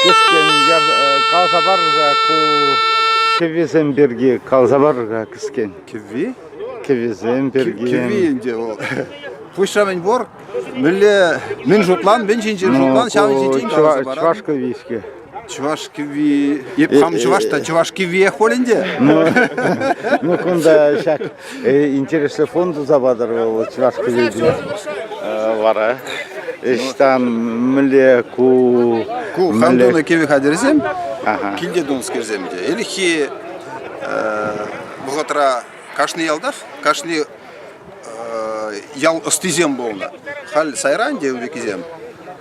Кӗскен каласа пар-ха ку кӗввисем пирки каласа пар-ха кӗскен. Кӗвви? Кӗввисем пирки. Кӗвви ӗнтӗ вӑл. Пуҫра мӗн пур, мӗнле мӗн шутлан, мӗн ҫинчен шутлан, ҫавӑн ҫинчен каласа паран. Чӑваш кӗвви-ҫке. Чӑваш кӗвви... Эп хам чӑваш та чӑваш кӗввиех пуль ӗнтӗ. Ну, кунта ҫак интереслӗ фон туса патӑр вӑл чӑваш кӗввипе. Вара ӑҫтан мӗнле ку... Ку хам тунӑ кӗвӗ хатӗрӗсем, килте тунӑскерсем те. Ӗлӗкхи вӑхӑтра кашни ялтах, кашни ял ӑстисем пулнӑ. Халь сайра ӗнтӗ ун пеккисем.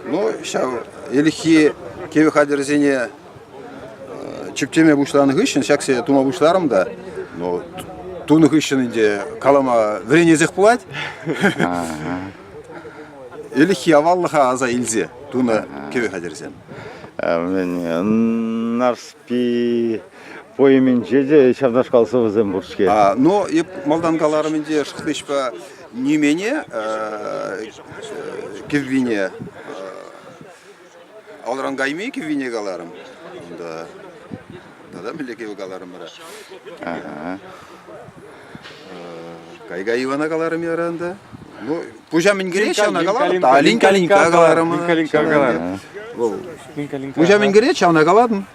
Ну, ҫав ӗлӗкхи кӗвӗ хатӗрӗсене чӗптеме пуҫланӑ хыҫҫӑн ҫаксене тума пуҫларӑм та, ну, тунӑ хыҫҫӑн ӗнтӗ калама вӗренесех пулать. Ӗлӗкхи аваллӑха аса илсе тунӑ кӗвӗ хатӗрӗсем. Нарспи поэминче те ҫавнашкал сӑвӑсем пур-ҫке. Ну, эп малтан каларӑм ӗнтӗ Шӑхличпа нимене кӗввине алран кайми кӗввине каларӑм. Унта тата мӗнле кӗвӗ каларӑм вара? Кай-кай Ивана каларӑм яра ӗнтӗ. Ну, пуҫа мӗн кӗрет, ҫавна каларӑм. Та Линка-линка каларӑм. Линка-линка каларӑм. Вӑл пуҫа мӗн кӗрет, ҫавна калатӑн.